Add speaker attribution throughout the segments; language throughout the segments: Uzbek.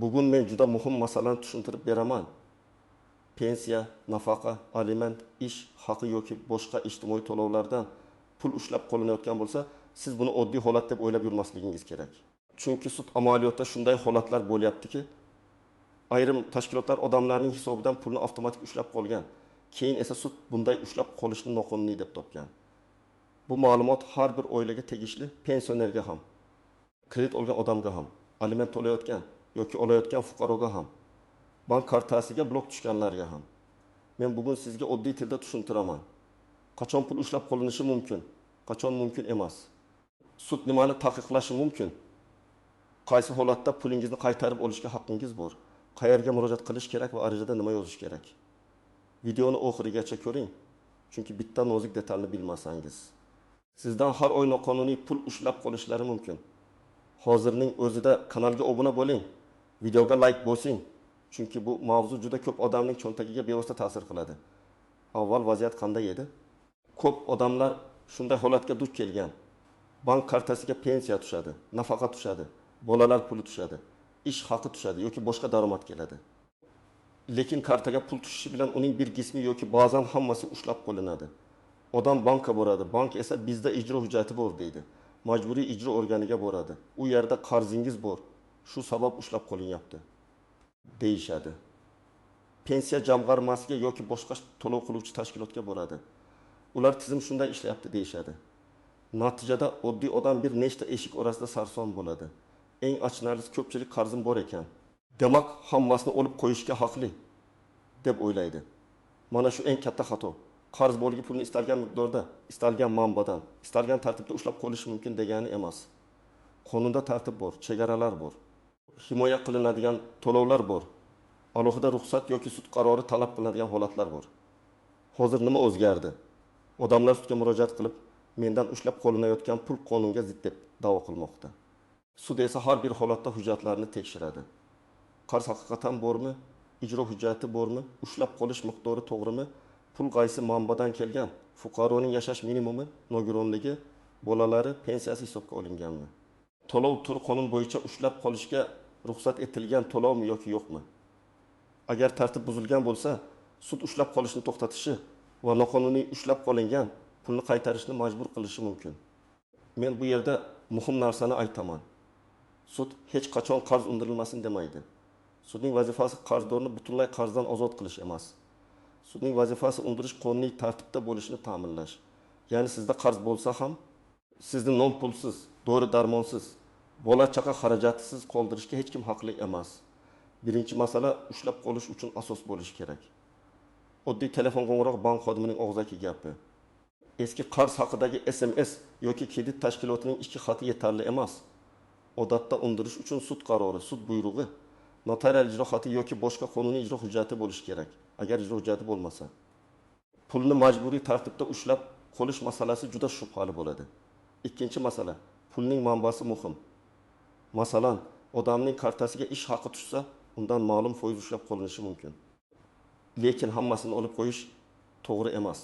Speaker 1: Bugun men juda muhim masalani tushuntirib beraman. Pensiya, nafaqa, aliment, ish haqi yoki boshqa ijtimoiy to'lovlardan pul ushlab qolinayotgan bo'lsa, siz buni oddiy holat deb o'ylab yurmasligingiz kerak. Chunki sud amaliyotida shunday holatlar bo'lyaptiki, ayrim tashkilotlar odamlarning hisobidan pulni avtomatik ushlab qolgan. Keyin esa sud bunday ushlab qolishni noqonuniy deb topgan. Bu ma'lumot har bir oilaga tegishli, pensionerga ham, kredit olgan odamga ham, aliment to'layotgan yoki olayotgan fuqaroga ham, bank kartasiga blok tushganlarga ham. Men bugun sizga oddiy tilda tushuntiraman. Qachon pul ushlab qolinishi mumkin, qachon mumkin emas. Sud nimani taqiqlashi mumkin? Qaysi holatda pulingizni qaytarib olishga haqqingiz bor? Qayerga murojaat qilish kerak va arizada nima yozish kerak? Videoni oxirigacha ko'ring, chunki bitta nozik detalni bilmasangiz, sizdan har oy noqonuniy pul ushlab qolishlari mumkin. Hozirning o'zida kanalga obuna bo'ling, videoga like bosing, chunki bu mavzu juda ko'p odamning cho'ntagiga bevosita ta'sir qiladi. Avval vaziyat qanday edi? Ko'p odamlar shunday holatga duch kelgan. Bank kartasiga pensiya tushadi, nafaqa tushadi, bolalar puli tushadi, ish haqi tushadi yoki boshqa daromad keladi. Lekin kartaga pul tushishi bilan uning bir qismi yoki ba'zan hammasi ushlab qolinadi. Odam bankka boradi, bank esa bizda ijro hujjati bor deydi. Majburiy ijro organiga boradi. U yerda qarzingiz bor, shu sabab ushlab qolinyapti deyishadi. Pensiya jamg'armasiga yoki boshqa to'lov qiluvchi tashkilotga boradi. Ular tizim shunday ishlayapti deyishadi. Natijada oddiy odam bir nechta eshik orasida sarson bo'ladi. Eng achinarlisi, ko'pchilik qarzim bor ekan, demak hammasini olib qo'yishga haqli deb o'ylaydi. Mana shu eng katta xato. Qarz bo'lgi pulni istalgan miqdorda, istalgan manbadan, istalgan tartibda ushlab qolish mumkin degani emas. Qonunda tartib bor, chegaralar bor. Himoya qilinadigan to'lovlar bor. Alohida ruxsat yoki sud qarori talab qilinadigan holatlar bor. Hozir nima o'zgardi? Odamlar sudga murojaat qilib, mendan ushlab qolinayotgan pul qonunga zid deb da'vo qilmoqda. Sud esa har bir holatda hujjatlarni tekshiradi. Qarz haqiqatan bormi? Ijro hujjati bormi? Ushlab qolish miqdori to'g'rimi? Pul qaysi manbadan kelgan? Fuqaroning yashash minimumi, nogironligi, bolalari, pensiyasi hisobga olinganmi? To'lov turi qonun bo'yicha ushlab qolishga ruxsat etilgan to'lovmi yoki yo'qmi? Agar tartib buzilgan bo'lsa, sud ushlab qolishni to'xtatishi va noqonuniy ushlab qolingan pulni qaytarishni majbur qilishi mumkin. Men bu yerda muhim narsani aytaman. Sud hech qachon qarz undirilmasin demaydi. Sudning vazifasi qarzdorni butunlay qarzdan ozod qilish emas. Sudning vazifasi undirish qonuniy tartibda bo'lishini ta'minlash. Ya'ni sizda qarz bo'lsa ham sizni non pulsiz, dori darmonsiz, bola chaqa xarajatisiz qoldirishga hech kim haqli emas. Birinchi masala, ushlab qolish uchun asos bo'lishi kerak. Oddiy telefon qo'ng'irog'i, bank xodimining og'zaki gapi, eski qarz haqidagi SMS yoki kredit tashkilotining ichki xati yetarli emas. Odatda undirish uchun sud qarori, sud buyrug'i, notarial ijro xati yoki boshqa qonuniy ijro hujjati bo'lishi kerak. Agar ijro hujjati bo'lmasa, pulni majburiy tartibda ushlab qolish masalasi juda shubhali bo'ladi. Ikkinchi masala, pulning manbasi muhim. Masalan, odamning kartasiga ish haqi tushsa, undan ma'lum foiz ushlab qolinishi mumkin. Lekin hammasini olib qo'yish to'g'ri emas.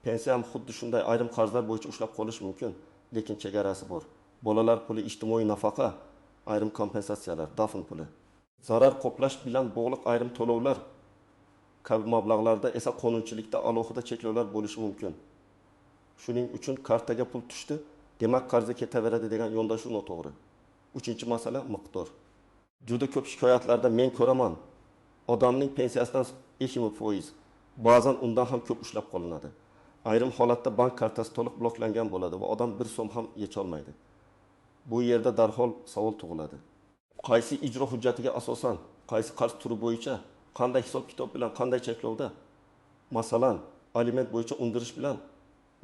Speaker 1: Pensiya ham xuddi shunday, ayrim qarzlar bo'yicha ushlab qolish mumkin, lekin chegarasi bor. Bolalar puli, ijtimoiy nafaqa, ayrim kompensatsiyalar, dafn puli. Zarar qoplash bilan bog'liq ayrim to'lovlar kabi mablag'larda esa qonunchilikda alohida cheklovlar bo'lishi mumkin. Shuning uchun kartaga pul tushdi, demak qarzga ketaveradi degan yondashuv noto'g'ri. Uchinchi masala, miqdor. Juda ko'p shikoyatlarda men ko'raman, odamning pensiyasidan 20%, ba'zan undan ham ko'p ushlab qolinadi. Ayrim holatda bank kartasi to'liq bloklangan bo'ladi va odam bir so'm ham yecholmaydi. Bu yerda darhol savol tug'iladi. Qaysi ijro hujjatiga asosan, qaysi qarz turi bo'yicha, qanday hisob-kitob bilan, qanday cheklovda? Masalan, aliment bo'yicha undirish bilan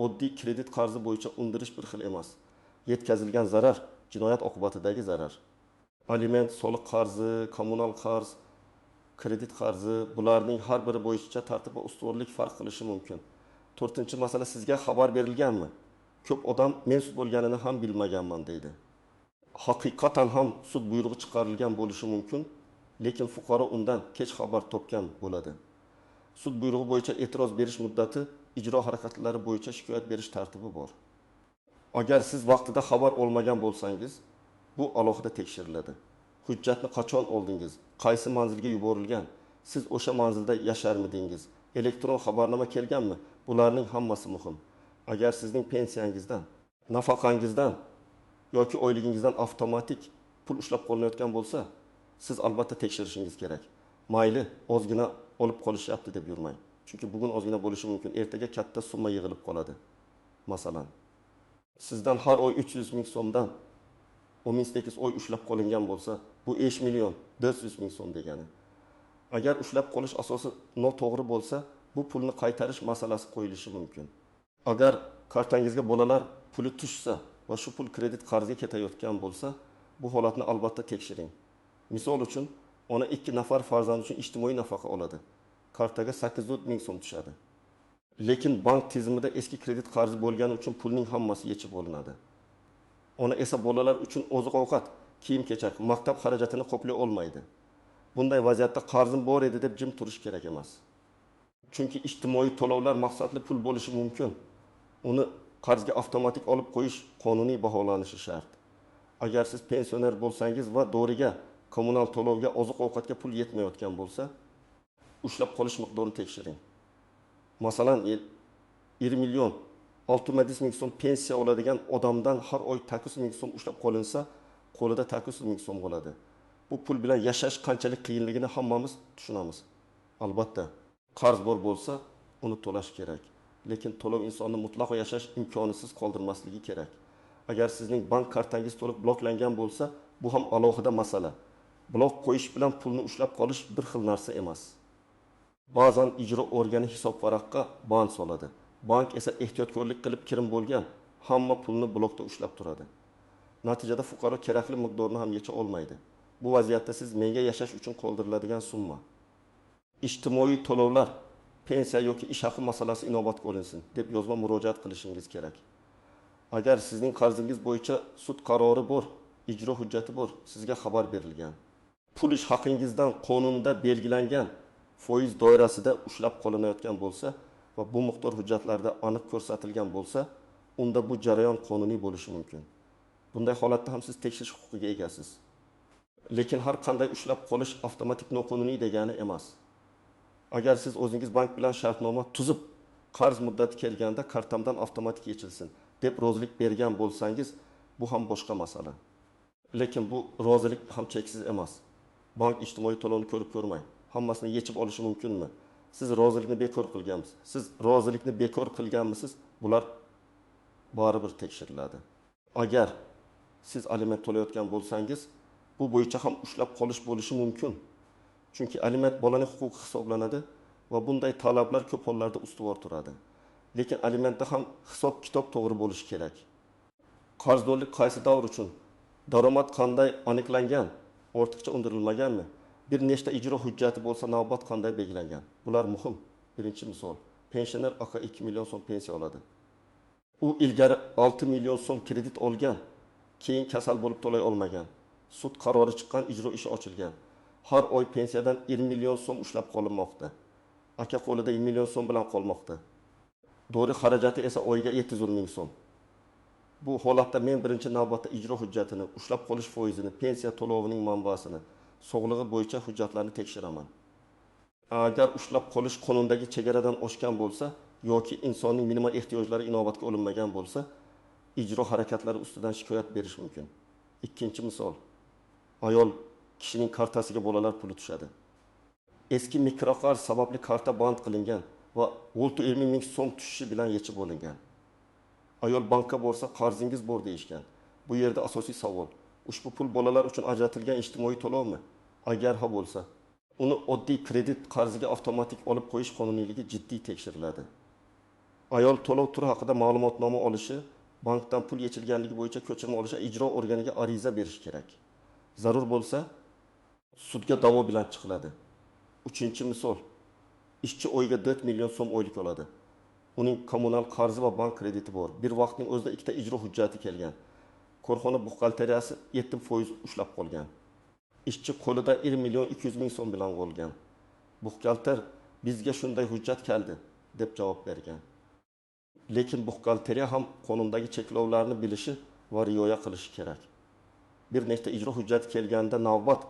Speaker 1: oddiy kredit qarzi bo'yicha undirish bir xil emas. Yetkazilgan zarar jinoyat oqibatidagi zarar. Aliment, soliq qarzi, kommunal qarz, kredit qarzi, bularning har biri bo'yicha tartib va ustuvorlik farq qilishi mumkin. To'rtinchi masala, sizga xabar berilganmi? Ko'p odam men sud bo'lganini ham bilmaganman deydi. Haqiqatan ham sud buyrug'i chiqarilgan bo'lishi mumkin, lekin fuqaro undan kech xabar topgan bo'ladi. Sud buyrug'i bo'yicha e'tiroz berish muddati, ijro harakatlari bo'yicha shikoyat berish tartibi bor. Agar siz vaqtida xabar olmagan bo'lsangiz, bu alohida tekshiriladi. Hujjatni qachon oldingiz? Qaysi manzilga yuborilgan? Siz o'sha manzilda yasharmidingiz? Elektron xabarnoma kelganmi? Bularning hammasi muhim. Agar sizning pensiyangizdan, nafaqangizdan yoki oyligingizdan avtomatik pul ushlab qolinayotgan bo'lsa, siz albatta tekshirishingiz kerak. Mayli, ozgina olib qolishyapti deb yurmang. Chunki bugun ozgina bo'lishi mumkin, ertaga katta summa yig'ilib qoladi. Masalan, sizdan har oy 300 ming so'mdan 18 oy ushlab qolingan bo'lsa, bu 5 million 400 ming so'm degani. Agar ushlab qolish asosi noto'g'ri bo'lsa, bu pulni qaytarish masalasi qo'yilishi mumkin. Agar kartangizga bolalar puli tushsa va shu pul kredit qarzga ketayotgan bo'lsa, bu holatni albatta tekshiring. Misol uchun, ona 2 nafar farzand uchun ijtimoiy nafaqa oladi. Kartaga 804 ming so'm tushadi. Lekin bank tizimida eski kredit qarzi bo'lgani uchun pulning hammasi yechib olinadi. Ona esa bolalar uchun oziq-ovqat, kiyim-kechak, maktab xarajatini qoplay olmaydi. Bunday vaziyatda qarzim bor edi deb jim turish kerak emas. Chunki ijtimoiy to'lovlar maqsadli pul bo'lishi mumkin. Uni qarzga avtomatik olib qo'yish qonuniy baholanishi shart. Agar siz pensioner bo'lsangiz va doriga, kommunal to'lovga, oziq-ovqatga pul yetmayotgan bo'lsa, ushlab qolish miqdorini tekshiring. Masalan, 1 million 600 ming so'm pensiya oladigan odamdan har oy 9 ming so'm ushlab qolinsa, qo'lida 9 ming so'm qoladi. Bu pul bilan yashash qanchalik qiyinligini hammamiz tushunamiz. Albatta, qarz bor bo'lsa, uni to'lash kerak. Lekin to'lov insonni mutlaqo yashash imkonisiz qoldirmasligi kerak. Agar sizning bank kartangiz to'liq bloklangan bo'lsa, bu ham alohida masala. Blok qo'yish bilan pulni ushlab qolish bir xil narsa emas. Ba'zan ijro organi hisobvaraqqa band soladi. Bank esa ehtiyotkorlik qilib kirim bo'lgan hamma pulni blokda ushlab turadi. Natijada fuqaro kerakli miqdorni ham yecha olmaydi. Bu vaziyatda siz menga yashash uchun qoldiriladigan summa, ijtimoiy to'lovlar, pensiya yoki ish haqi masalasi inobatga olinsin deb yozma murojaat qilishingiz kerak. Agar sizning qarzingiz bo'yicha sud qarori bor, ijro hujjati bor, sizga xabar berilgan. Pul ish haqingizdan qonunda belgilangan foiz doirasida ushlab qolinayotgan bo'lsa va bu miqdor hujjatlarda aniq ko'rsatilgan bo'lsa, unda bu jarayon qonuniy bo'lishi mumkin. Bunday holatda ham siz tekshirish huquqiga egasiz. Lekin har qanday ushlab qolish avtomatik noqonuniy degani emas. Agar siz o'zingiz bank bilan shartnoma tuzib, qarz muddati kelganda kartamdan avtomatik yechilsin deb rozilik bergan bo'lsangiz, bu ham boshqa masala. Lekin bu rozilik ham cheksiz emas. Bank ijtimoiy to'lovni ko'rib ko'rmay hammasini yechib olishi mumkinmi? Siz rozilikni bekor qilganmisiz? Siz rozilikni bekor qilganmisiz? Bular baribir tekshiriladi. Agar siz aliment to'layotgan bo'lsangiz, bu bo'yicha ham ushlab qolish bo'lishi mumkin. Chunki aliment bolaning huquqi hisoblanadi va bunday talablar ko'p hollarda ustuvor turadi. Lekin alimentda ham hisob-kitob to'g'ri bo'lishi kerak. Qarzdorlik qaysi davr uchun? Daromad qanday aniqlangan? Ortiqcha undirilmaganmi? Bir nechta ijro hujjati bo'lsa, navbat qanday belgilangan? Bular muhim. Birinchi misol. Pensioner aka 2 million so'm pensiya oladi. U ilgari 6 million so'm kredit olgan, keyin kasal bo'lib to'lay olmagan. Sud qarori chiqqan, ijro ishi ochilgan. Har oy pensiyadan 1 million so'm ushlab qolinmoqda. Aka qo'lida 1 million so'm bilan qolmoqda. Dori xarajati esa oyga 700 ming so'm. Bu holatda men birinchi navbatda ijro hujjatini, ushlab qolish foizini, pensiya to'lovining manbasini, sog'lig'i bo'yicha hujjatlarni tekshiraman. Agar ushlab qolish qonundagi chegaradan oshgan bo'lsa yoki insonning minimal ehtiyojlari inobatga olinmagan bo'lsa, ijro harakatlari ustidan shikoyat berish mumkin. Ikkinchi misol. Ayol kishining kartasiga bolalar puli tushadi. Eski mikroqarz sababli karta band qilingan va 650 ming so'm tushishi bilan yechib olingan. Ayol bankka borsa, qarzingiz bor deyishgan. Bu yerda asosiy savol: ushbu pul bolalar uchun ajratilgan ijtimoiy to'lovmi? Agar ha bo'lsa, uni oddiy kredit qarziga avtomatik olib qo'yish qonuniyligi jiddiy tekshiriladi. Ayol to'lov turi haqida ma'lumotnoma olishi, bankdan pul yechilganligi bo'yicha ko'chirma olishi, ijro organiga ariza berish kerak. Zarur bo'lsa, sudga da'vo bilan chiqiladi. Uchinchi misol. Ishchi oyga 4 million so'm oylik oladi. Uning kommunal qarzi va bank krediti bor. Bir vaqtning o'zida ikkita ijro hujjati kelgan. Korxona buxgalteriyasi 7% ushlab qolgan. Ishchi qo'lida 1 million 200 ming so'm bilan qolgan. Buxgalter bizga shunday hujjat keldi deb javob bergan. Lekin buxgalteriya ham qonundagi cheklovlarni bilishi va rioya qilishi kerak. Bir nechta ijro hujjati kelganda navbat,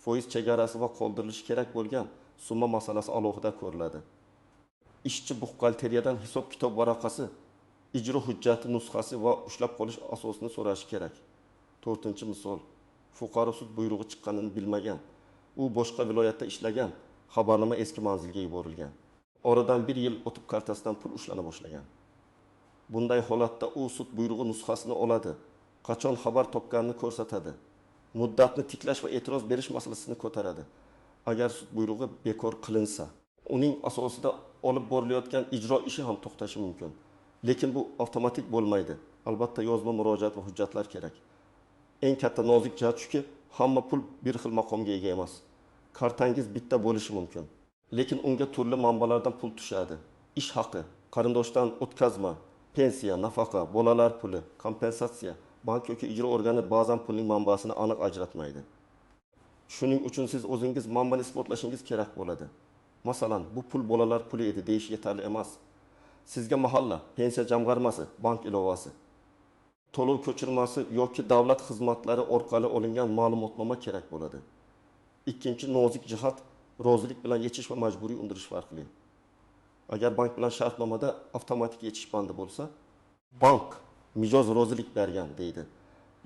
Speaker 1: foiz chegarasi va qoldirilishi kerak bo'lgan summa masalasi alohida ko'riladi. Ishchi buxgalteriyadan hisob-kitob varaqasi, ijro hujjati nusxasi va ushlab qolish asosini so'rashi kerak. To'rtinchi misol. Fuqaro sud buyrug'i chiqqanini bilmagan. U boshqa viloyatda ishlagan, xabarnoma eski manzilga yuborilgan. Oradan bir yil o'tib kartasidan pul ushlana boshlagan. Bunday holatda u sud buyrug'i nusxasini oladi, qachon xabar topganini ko'rsatadi, muddatni tiklash va e'tiroz berish masalasini ko'taradi. Agar sud buyrug'i bekor qilinsa, uning asosida olib borilayotgan ijro ishi ham to'xtashi mumkin. Lekin bu avtomatik bo'lmaydi. Albatta yozma murojaat va hujjatlar kerak. Eng katta nozik jihat shuki, hamma pul bir xil maqomga ega emas. Kartangiz bitta bo'lishi mumkin, lekin unga turli manbalardan pul tushadi. Ish haqi, qarindoshdan o'tkazma, pensiya, nafaqa, bolalar puli, kompensatsiya. Bank yoki ijro organi ba'zan pulning manbasini aniq ajratmaydi. Shuning uchun siz o'zingiz manbani isbotlashingiz kerak bo'ladi. Masalan, bu pul bolalar puli edi deyish yetarli emas. Sizga mahalla, pensiya jamg'armasi, bank ilovasi, to'lov ko'chirmasi yoki davlat xizmatlari orqali olingan ma'lumotnoma kerak bo'ladi. Ikkinchi nozik jihat rozilik bilan yechish va majburiy undirish farqli. Agar bank bilan shartnomada avtomatik yechish bandi bo'lsa, bank mijoz rozilik bergan deydi.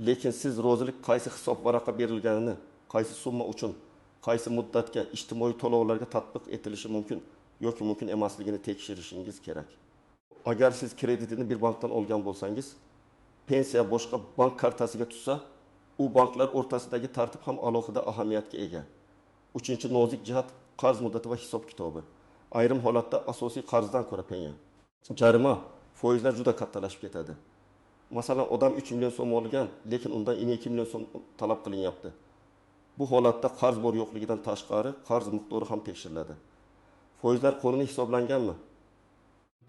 Speaker 1: Lekin siz rozilik qaysi hisob varaqa berilganini, qaysi summa uchun, qaysi muddatga ijtimoiy to'lovlarga tatbiq etilishi mumkin yoki mumkin emasligini tekshirishingiz kerak. Agar siz kreditini bir bankdan olgan bo'lsangiz, pensiya boshqa bank kartasiga tushsa, u banklar o'rtasidagi tartib ham alohida ahamiyatga ega. Uchinchi nozik jihat qarz muddati va hisob-kitobi. Ayrim holatda asosiy qarzdan ko'ra penya, jarima, foizlar juda kattalashib ketadi. Masalan, odam 3 million so'm olgan, lekin undan 2 million so'm talab qilinyapti. Bu holatda qarz bor yo'qligidan tashqari qarz miqdori ham tekshiriladi. Foizlar qonuniy hisoblanganmi?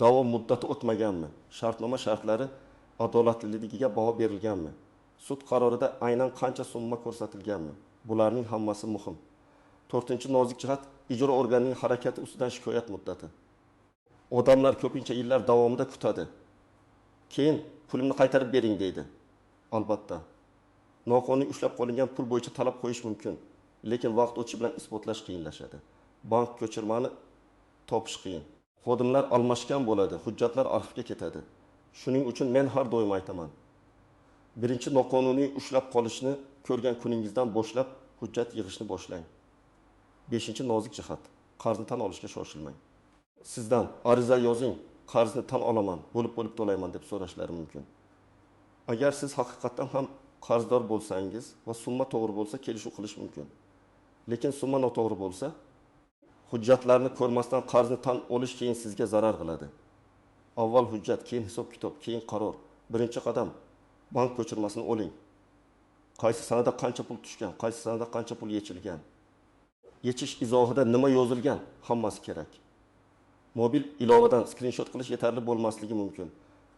Speaker 1: Da'vo muddati o'tmaganmi? Shartnoma shartlari adolatliligiga baho berilganmi? Sud qarorida aynan qancha summa ko'rsatilganmi? Bularning hammasi muhim. To'rtinchi nozik jihat ijro organining harakati ustidan shikoyat muddati. Odamlar ko'pincha yillar davomida kutadi. Keyin pulimni qaytarib bering deydi. Albatta, noqonuniy ushlab qolingan pul bo'yicha talab qo'yish mumkin, lekin vaqt o'tishi bilan isbotlash qiyinlashadi. Bank ko'chirmani topish qiyin. Xodimlar almashgan bo'ladi, hujjatlar arxivga ketadi. Shuning uchun men har doim aytaman. Birinchi noqonuniy ushlab qolishni ko'rgan kuningizdan boshlab hujjat yig'ishni boshlang. Beshinchi nozik jihat qarzni tan olishga shoshilmang. Sizdan ariza yozing, qarzni tan olaman, bo'lib-bo'lib to'layman deb so'rashlari mumkin. Agar siz haqiqatdan ham qarzdor bo'lsangiz va summa to'g'ri bo'lsa, kelishuv qilish mumkin. Lekin summa noto'g'ri bo'lsa, hujjatlarni ko'rmasdan qarzni tan olish keyin sizga zarar qiladi. Avval hujjat, keyin hisob-kitob, keyin qaror. Birinchi qadam bank ko'chirmasini oling. Qaysi sanada qancha pul tushgan, qaysi sanada qancha pul yechilgan, yechish izohida nima yozilgan, hammasi kerak. Mobil ilovadan skrinshot qilish yetarli bo'lmasligi mumkin.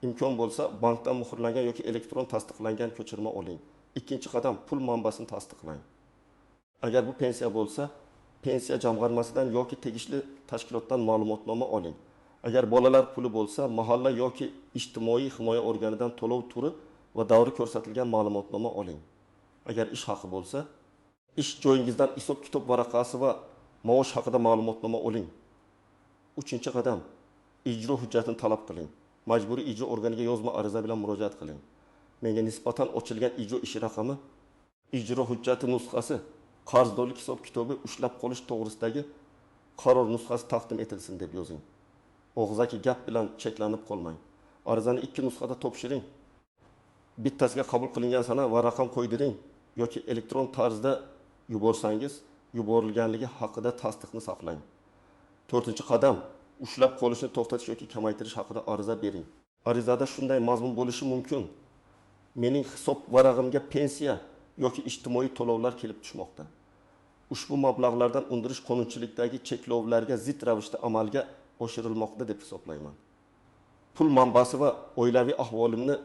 Speaker 1: Imkon bo'lsa, bankdan muhrlangan yoki elektron tasdiqlangan ko'chirma oling. Ikkinchi qadam pul manbasini tasdiqlang. Agar bu pensiya bo'lsa, pensiya jamg'armasidan yoki tegishli tashkilotdan ma'lumotnoma oling. Agar bolalar puli bo'lsa, mahalla yoki ijtimoiy himoya organidan to'lov turi va davri ko'rsatilgan ma'lumotnoma oling. Agar ish haqi bo'lsa, ish joyingizdan hisob-kitob varaqasi va maosh haqida ma'lumotnoma oling. Uchinchi qadam ijro hujjatini talab qiling. Majburiy ijro organiga yozma ariza bilan murojaat qiling. Menga nisbatan ochilgan ijro ishi raqami, ijro hujjati nusxasi, qarzdorlik hisob-kitobi ushlab qolish to'g'risidagi qaror nusxasi taqdim etilsin deb yozing. Og'zaki gap bilan cheklanib qolmang. Arizani 2 nusxada topshiring. Bittasiga qabul qilingan sana va raqam qo'ydiring yoki elektron tarzda yuborsangiz, yuborilganligi haqida tasdiqni saqlang. To'rtinchi qadam ushlab qolishni to'xtatish yoki kamaytirish haqida ariza bering. Arizada shunday mazmun bo'lishi mumkin: mening hisob varag'imga pensiya yoki ijtimoiy to'lovlar kelib tushmoqda. Ushbu mablag'lardan undirish qonunchilikdagi cheklovlarga zid ravishda amalga oshirilmoqda deb hisoblayman. Pul manbasi va oilaviy ahvolimni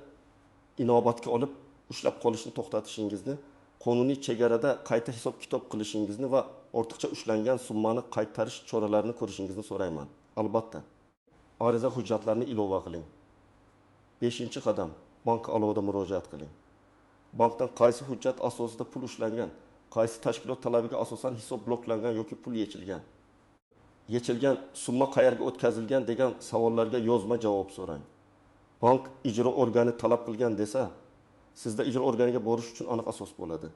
Speaker 1: inobatga olib ushlab qolishni to'xtatishingizni, qonuniy chegarada qayta hisob-kitob qilishingizni va ortiqcha ushlangan summani qaytarish choralarini ko'rishingizni so'rayman. Albatta, ariza hujjatlarini ilova qiling. 5-qadam bank alohida murojaat qiling. Bankdan qaysi hujjat asosida pul ushlangan, qaysi tashkilot talabiga asosan hisob bloklangan yoki pul yechilgan, yechilgan summa qayerga o'tkazilgan degan savollarga yozma javob so'rang. Bank ijro organi talab qilgan desa, sizda ijro organiga borish uchun aniq asos bo'ladi.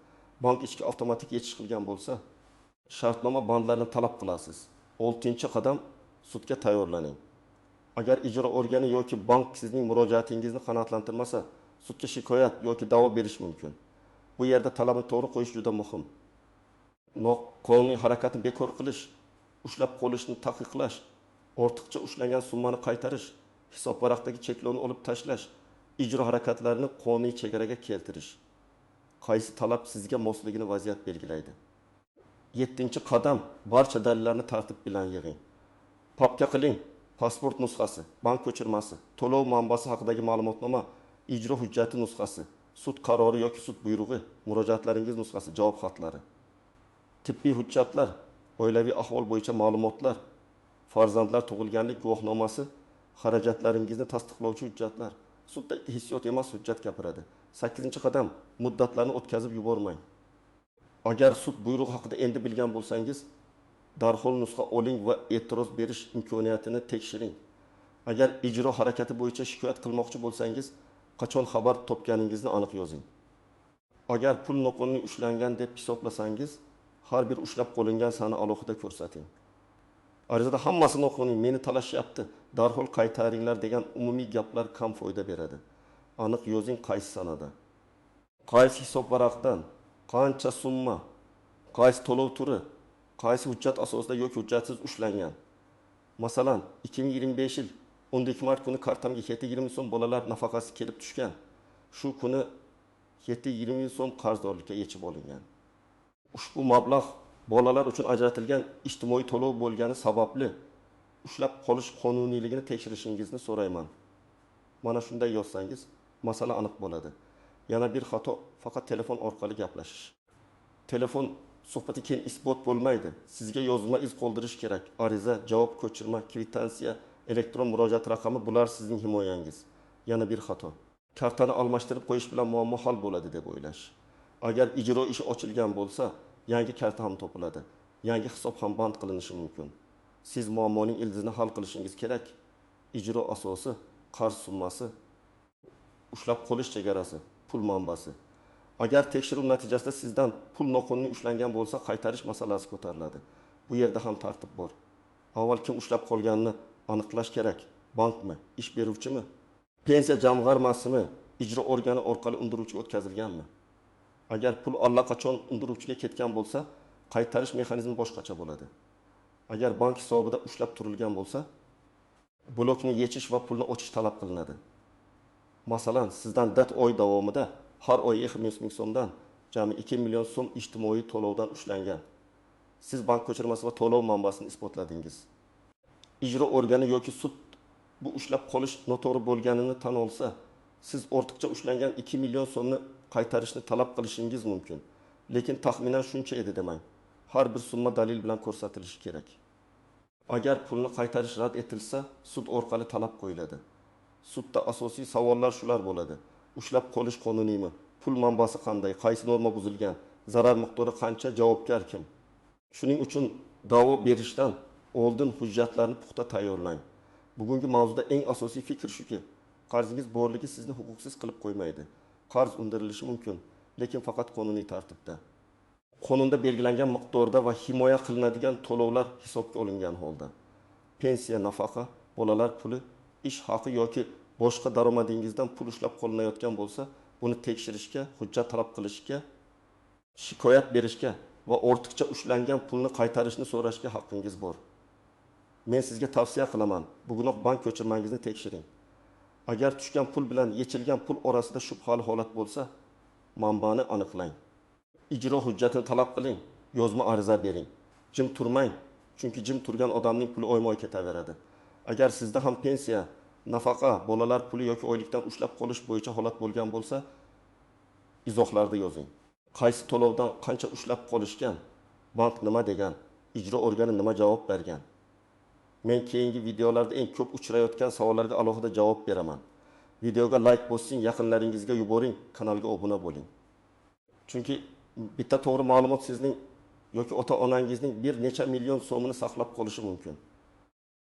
Speaker 1: Bank ichki avtomatik yechish qilgan bo'lsa, shartnoma bandlarini talab qilasiz. 6-qadam sudga tayyorlaning. Agar ijro organi yoki bank sizning murojaatingizni qanoatlantirmasa, sudga shikoyat yoki da'vo berish mumkin. Bu yerda talabni to'g'ri qo'yish juda muhim. Noqonuniy harakatni bekor qilish, ushlab qolishni taqiqlash, ortiqcha ushlangan summani qaytarish, hisobvaraqdagi cheklovni olib tashlash, ijro harakatlarini qonuniy chegaraga keltirish. Qaysi talab sizga mosligini vaziyat belgilaydi. 7-qadam barcha dalillarni tartib bilan yig'ing. Papka qiling, pasport nusxasi, bank ko'chirmasi, to'lov manbasi haqidagi ma'lumotnoma, ijro hujjati nusxasi, sud qarori yoki sud buyrug'i, murojaatlaringiz nusxasi, javob xatlari, tibbiy hujjatlar, oilaviy ahvol bo'yicha ma'lumotlar, farzandlar tug'ilganlik guvohnomasi, xarajatlaringizni tasdiqlovchi hujjatlar. Sudda hissiyot emas, hujjat gapiradi. 8-qadam muddatlarni o'tkazib yubormang. Agar sud buyrug'i haqida endi bilgan bo'lsangiz, darhol nusxa oling va e'tiroz berish imkoniyatini tekshiring. Agar ijro harakati bo'yicha shikoyat qilmoqchi bo'lsangiz, qachon xabar topganingizni aniq yozing. Agar pul noqonuniy ushlangan deb hisoblasangiz, har bir ushlab qolingan sana alohida ko'rsating. Arizada hammasi noqonuniy, meni talashyapti, darhol qaytaringlar degan umumiy gaplar kam foyda beradi. Aniq yozing qaysi sanada, qaysi hisobvaraqdan, qancha summa, qaysi to'lov turi, qaysi hujjat asosida yoki hujjatsiz ushlangan. Masalan, 2025 yil 12 mart kuni kartamga 720 so'm bolalar nafaqasi kelib tushgan. Shu kuni 720 so'm qarzdorlikka yechib olingan. Ushbu mablag' bolalar uchun ajratilgan ijtimoiy to'lov bo'lgani sababli ushlab qolish qonuniyligini tekshirishingizni so'rayman. Mana shunday yozsangiz, masala aniq bo'ladi. Yana bir xato faqat telefon orqali gaplashish. Telefon suhbati keyin isbot bo'lmaydi. Sizga yozma iz qoldirish kerak. Ariza, javob ko'chirma, kvitansiya, elektron murojaat raqami bular sizning himoyangiz. Yana bir xato. Kartani almashtirib qo'yish bilan muammo hal bo'ladi deb o'ylash. Agar ijro ishi ochilgan bo'lsa, yangi karta ham topiladi. Yangi hisob ham band qilinishi mumkin. Siz muammoning ildizini hal qilishingiz kerak. Ijro asosi, qarz summasi, ushlab qolish chegarasi, pul manbasi. Agar tekshiruv natijasida sizdan pul noqonuniy ushlangan bo'lsa, qaytarish masalasi ko'tariladi. Bu yerda ham tartib bor. Avval kim ushlab qolganini aniqlash kerak. Bankmi, ish beruvchimi, pensiya jamg'armasimi, ijro organi orqali undiruvchiga o'tkazilganmi? Agar pul allaqachon undiruvchiga ketgan bo'lsa, qaytarish mexanizmi boshqacha bo'ladi. Agar bank hisobida ushlab turilgan bo'lsa, blokni yechish va pulni ochish talab qilinadi. Masalan, sizdan 4 oy davomida har oy 200 ming so'mdan jami 2 million so'm ijtimoiy to'lovdan ushlangan. Siz bank ko'chirmasi va to'lov manbasini isbotladingiz. Ijro organi yoki sud bu ushlab qolish noto'g'ri bo'lganini tan olsa, siz ortiqcha ushlangan 2 million so'mni qaytarishni talab qilishingiz mumkin. Lekin taxminan shuncha edi demang. Har bir summa dalil bilan ko'rsatilishi kerak. Agar pulni qaytarish rad etilsa, sud orqali talab qo'yiladi. Sudda asosiy savollar shular bo'ladi. Ushlab qolish qonuniymi? Pul manbasi qanday? Qaysi norma buzilgan? Zarar miqdori qancha? Javobgar kim? Shuning uchun da'vo berishdan oldin hujjatlarni puxta tayyorlang. Bugungi mavzuda eng asosiy fikr shuki, qarzingiz borligi sizni huquqsiz qilib qo'ymaydi. Qarz undirilishi mumkin, lekin faqat qonuniy tartibda. Qonunda belgilangan miqdorda va himoya qilinadigan to'lovlar hisobga olingan holda. Pensiya, nafaqa, bolalar puli, ish haqi yoki boshqa daromadingizdan pul ushlab qolinayotgan bo'lsa, buni tekshirishga, hujjat talab qilishga, shikoyat berishga va ortiqcha ushlangan pulni qaytarishni so'rashga haqqingiz bor. Men sizga tavsiya qilaman, bugunoq bank ko'chirmangizni tekshiring. Agar tushgan pul bilan yechilgan pul orasida shubhali holat bo'lsa, manbani aniqlang. Ijro hujjatini talab qiling, yozma ariza bering. Jim turmang, chunki jim turgan odamning puli oyma-oy ketaveradi. Agar sizda ham pensiya, nafaqa, bolalar puli yoki oylikdan ushlab qolish bo'yicha holat bo'lgan bo'lsa, izohlarda yozing. Qaysi to'lovdan qancha ushlab qolishgan, bank nima degan, ijro organi nima javob bergan. Men keyingi videolarda eng ko'p uchrayotgan savollarga alohida javob beraman. Videoga like bosing, yaqinlaringizga yuboring, kanalga obuna bo'ling. Chunki bitta to'g'ri ma'lumot sizning yoki ota-onangizning bir necha million so'mini saqlab qolishi mumkin.